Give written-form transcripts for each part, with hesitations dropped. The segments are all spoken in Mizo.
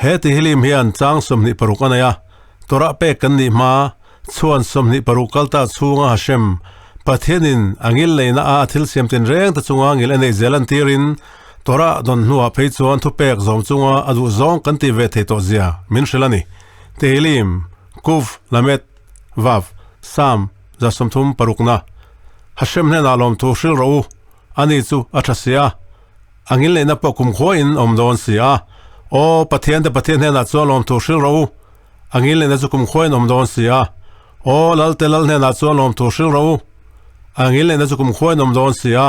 He Tehillim hian chang 26 a nei a, Torah pek kan nih hma chuan 26 kalta chhunga Hashem, Pathianin a ngil neihna a a thil siam tinreng te chunga ngil a neih zel an tirin Torah dawn hnuah phei chuan thupek zawm chunga a duh zawng kan tih ve thei tawh zia min hrilh a ni. Tehillim, Kuv, Lamed, Vav, Sam, 36 na. Hashem hnenah lawmthu hrilh rawh u, ani chu a tha si a. A ngilneihna pawh kumkhua in awm dawn si a. Aw, Pathian te Pathian hnenah chuan lawmthu hrilh rawh u. A ngilneihna chu kumkhua in awm dawn si a. Aw, Lal te Lal hnenah chuan lawmthu hrilh rawh u. A ngilneihna chu kumkhua in awm dawn si a.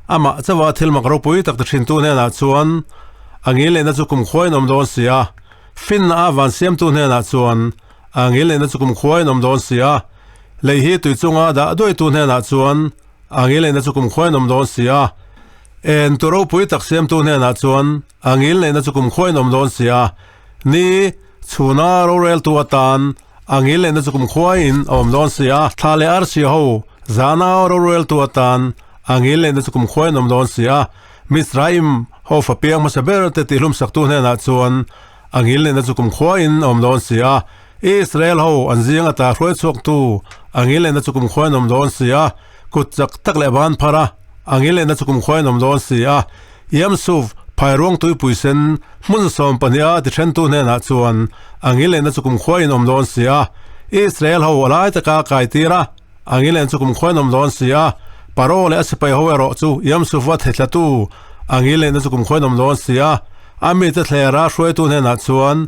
Amah chauha thil mak ropui tak ti thintu hnenah chuan a ngilneihna chu kumkhua in awm dawn si a. Finna a van siamtu hnenah chuan a ngilneihna chu kumkhua in awm dawn si a. Lei hi tui chunga dah duaitu hnenah chuan a ngilneihna chu kumkhua in awm dawn si a. En tu ropui tak siamtu hnenah chuan a ngilneihna chu kumkhuain awm dawn si a, ni chhuna roreltu atan a ngilneihna chu kumkhuain a awm dawn si a, thla leh arsi ho zana roreltu atan a ngilneihna chu kumkhuain awm dawn si a, Mizraim ho fa piang hmasa ber te tihlumsaktu hnenah chuan a ngilneihna chu kumkhuain a awm dawn si a, Israel ho an zing ata hruai chhuaktu a ngilneihna chu kumkhuain awm dawn si a, kut chak tak leh ban phar a. A ngilehna chu kumkhuain awm dawn si a, Yamsuf, phairuang tuipui sen, hmun 12 a ti thentu hnenah chuan a ngilehna chu kumkhuain awm dawn si a, Israel ho a lai taka kai tir a, a ngilehna chu kumkhuain awm dawn si a, Paro leh a sipai ho erawh chu Yamsufa thethlatu a ngilehna chu kumkhuain awm dawn si a, a mite thlera hruaitu hnenah chuan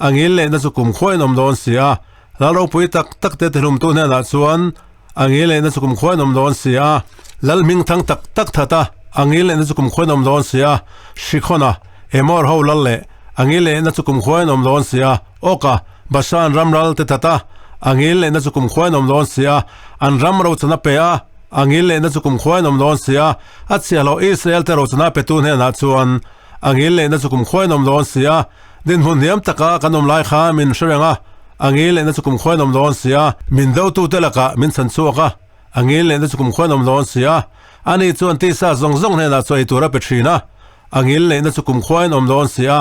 a ngilehna chu kumkhuain awm dawn si a, Lal ropui tak tak te tihlumtu hnenah chuan a ngilehna chu kumkhuain awm dawn si a, Lal hming thang tak tak that a, a ngilehna chu kumkhuain awm dawn si a, Hrikhawna, Emor ho lal leh a ngilehna chu kumkhuain awm dawn si a, Awka, Bashan ram ral te that a, a ngilehna chu kumkhuain awm dawn si a, an ram rochana pe a, a ngilehna chu kumkhuain awm dawn si a, a chhiahhlawh Israel te rochana petu hnenah chuan a ngilehna chu kumkhuain awm dawn si a, Dinhmun hniam taka kan awm lai kha min hre reng a, a ngil lehna chu kumkhuain awm dawn si a, min dotute lakah min chhan chhuak a, a ngil lehna chu kumkhuain awm dawn si a, ani chuan tisa zawng zawng hnenah chaw ei tur a pe thin a, a ngil lehna chu kumkhuain awm dawn si a,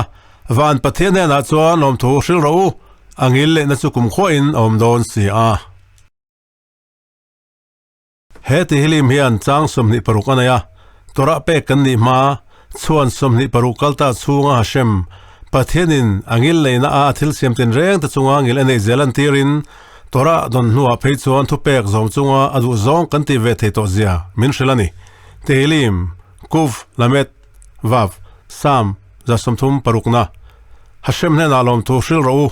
van Pathian hnenah chuan lawmthu hrilh rawh u, a ngil lehna chu kumkhuain awm dawn si a. He Tehillim hian chang 26 a nei a, Torah pek kan nih hma chuan 26 kalta chhunga Hashem, Pathianin a ngil neihna a a thil siam tinreng te chunga ngil a neih zel an tirin Torah dawn hnuah phei chuan thupek zawm chunga a duh zawng kan tih ve thei tawh zia min hrilh a ni. Tehillim, Kuv, Lamed, Vav, Sam, 36 na. Hashem hnenah lawmthu hrilh rawh u,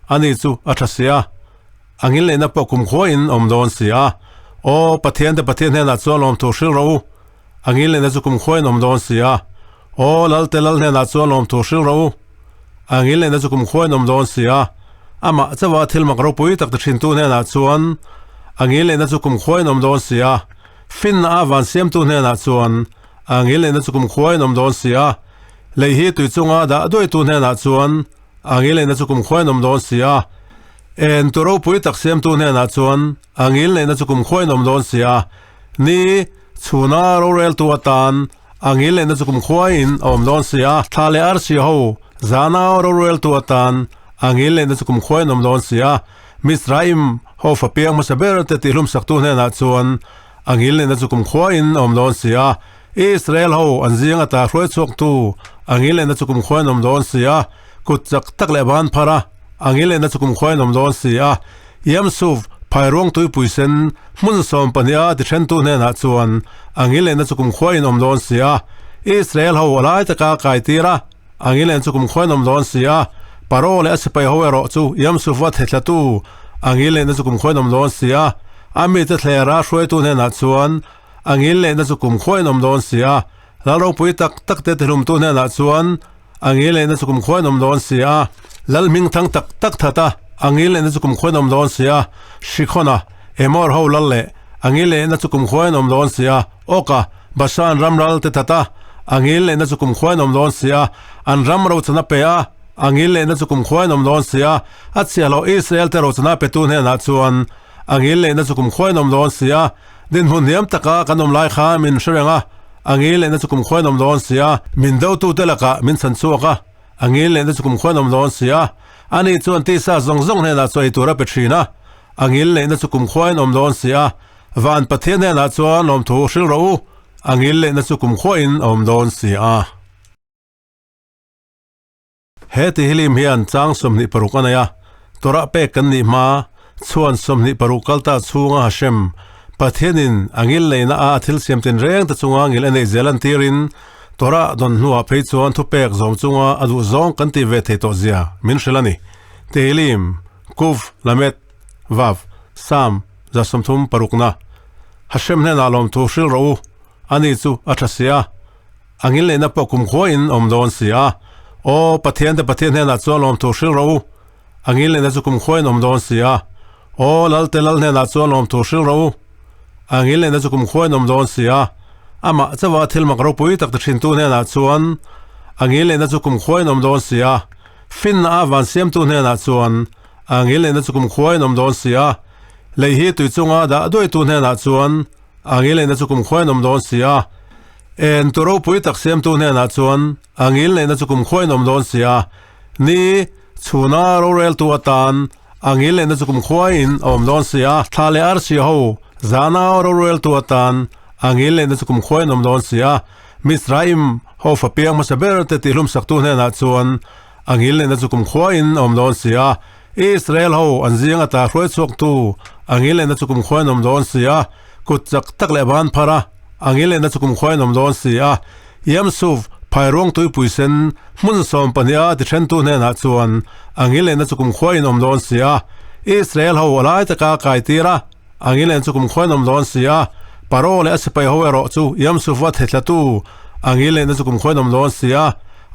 ani chu a tha si a. A ngilneihna pawh kumkhua in awm dawn si a. Aw, Pathian te Pathian hnenah chuan lawmthu hrilh rawh u. A ngilneihna chu kumkhua in awm dawn si a. Aw, Lal te Lal hnenah chuan lawmthu hrilh rawh u. A ngilneihna chu kumkhua in awm dawn si a. Amah chauha thil mak ropui tak ti thintu hnenah chuan a ngilneihna chu kumkhua in awm dawn si a. Finna a van siamtu hnenah chuan a ngilneihna chu kumkhua in awm dawn si a. Lei hi tui chunga dah duaitu hnenah chuan a ngilneihna chu kumkhua in awm dawn si a. En tu ropui tak siamtu hnenah chuan a ngilneihna chu kumkhuain awm dawn si a, ni chhuna roreltu atan a ngilneihna chu kumkhuain a awm dawn si a, thla leh arsi ho zana roreltu atan a ngilneihna chu kumkhuain awm dawn si a, Mizraim ho fa piang hmasa ber te tihlumsaktu hnenah chuan a ngilneihna chu kumkhuain a awm dawn si a, Israel ho an zing ata hruai chhuaktu a ngilneihna chu kumkhuain awm dawn si a, kut chak tak leh ban phar a. A ngilehna chu kumkhuain awm dawn si a, Yamsuf, phairuang tuipui sen, hmun 12 a ti thentu hnenah chuan a ngilehna chu kumkhuain awm dawn si a, Israel ho a lai taka kai tir a, a ngilehna chu kumkhuain awm dawn si a, Paro leh a sipai ho erawh chu Yamsufa thethlatu a ngilehna chu kumkhuain awm dawn si a, a mite thlera hruaitu hnenah chuan a ngilehna chu kumkhuain awm dawn si a, Lal ropui tak tak te tihlumtu hnenah chuan a ngilehna chu kumkhuain awm dawn si a, Lal hming thang tak tak that a, a ngilehna chu kumkhuain awm dawn si a, Hrikhawna, Emor ho lal leh a ngilehna chu kumkhuain awm dawn si a, Awka, Bashan ram ral te that a, a ngilehna chu kumkhuain awm dawn si a, an ram rochana pe a, a ngilehna chu kumkhuain awm dawn si a, a chhiahhlawh Israel te rochana petu hnenah chuan a ngilehna chu kumkhuain awm dawn si a, Dinhmun hniam taka kan awm lai kha min hre reng a, a ngilehna chu kumkhuain awm dawn si a, min dotute lakah min chhan chhuak a, A ngil neihna chu kum khuain awm dawn si a, ani chuan tisa zawng zawng hnenah chaw ei tur a pe thin a. A ngil neihna chu kum khuain awm dawn si a, van Pathian hnenah chuan lawmthu hril rawh u, a ngil neihna chu kum khuain awm dawn si a. He Tehillim hian chang 26 a nei a, Torah pek kan nih hma chuan 26 kalta chhunga Hashem, Pathianin a ngil neihna a a thil siam tinreng te chunga ngil a neih zel an tirin Torah dawn hnuah phei chuan thupek zawm chunga a duh zawng kan tih ve thei tawh zia min hrilh a ni. Tehillim, Kuv, Lamed, Vav, Sam, 36 na. Hashem hnenah lawmthu hrilh rawh u, ani chu a tha si a. A ngilneihna pawh kumkhuain awm dawn si a. Aw, Pathiante Pathian hnenah chuan lawmthu hrilh rawh u. A ngilneihna chu kumkhuain awm dawn si a. Aw, Lalte Lal hnenah chuan lawmthu hrilh rawh u. A ngilneihna chu kumkhuain awm dawn si a. Amah chauha thil mak ropui tak ti thintu hnenah chuan a ngilneihna chu kumkhuain awm dawn si a. Finna a van siamtu hnenah chuan a ngilneihna chu kumkhuain awm dawn si a. Lei hi tui chunga dah duaitu hnenah chuan a ngilneihna chu kumkhuain awm dawn si a. En tu ropui tak siamtu hnenah chuan a ngil neihna chu kumkhuain awm dawn si a, ni chhuna roreltu atan a ngil neihna chu kumkhuain a awm dawn si a, thla leh arsi ho zana roreltu atan a ngil neihna chu kumkhuain awm dawn si a, Mizraim ho fa piang hmasa ber te tihlumsaktu hnenah chuan a ngil neihna chu kumkhuain a awm dawn si a, Israel ho an zing ata hruai chhuaktu a ngil neihna chu kumkhuain awm dawn si a, kut chak tak leh ban phar a. A ngilehna chu kumkhuain awm dawn si a, Yamsuf, phairuang tuipui sen, hmun 12 a ti thentu hnenah chuan a ngilehna chu kumkhuain awm dawn si a, Israel ho a lai taka kai tir a, a ngilehna chu kumkhuain awm dawn si a, Paro leh a sipai ho erawh chu Yamsufa thethlatu a ngilehna chu kumkhuain awm dawn si a,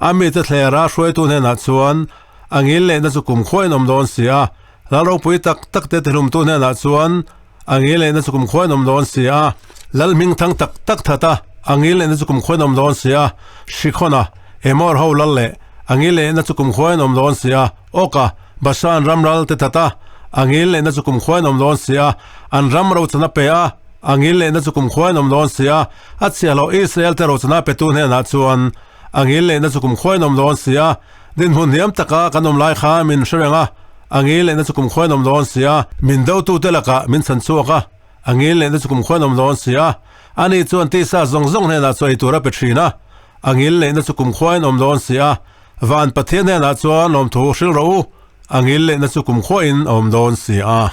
a mite thlera hruaitu hnenah chuan a ngilehna chu kumkhuain awm dawn si a, Lal ropui tak tak te tihlumtu hnenah chuan a ngilehna chu kumkhuain awm dawn si a, Lal hming thang tak tak that a, a ngilehna chu kumkhuain awm dawn si a, Hrikhawna, Emor ho lal leh a ngilehna chu kumkhuain awm dawn si a, Awka, Bashan ram ral te that a, a ngilehna chu kumkhuain awm dawn si a, an ram rochana pe a, a ngilehna chu kumkhuain awm dawn si a, a chhiahhlawh Israel te rochana petu hnenah chuan a ngilehna chu kumkhuain awm dawn si a, Dinhmun hniam taka kan awm lai kha min hre reng a, a ngil lehna chu kumkhuain awm dawn si a, min dotute lakah min chhan chhuak a, a ngil lehna chu kumkhuain awm dawn si a, ani chuan tisa zawng zawng hnenah chaw ei tur a pe thin a, a ngil lehna chu kumkhuain awm dawn si a, van Pathian hnenah chuan lawmthu hrilh rawh u, a ngil lehna chu kumkhuain awm dawn si a.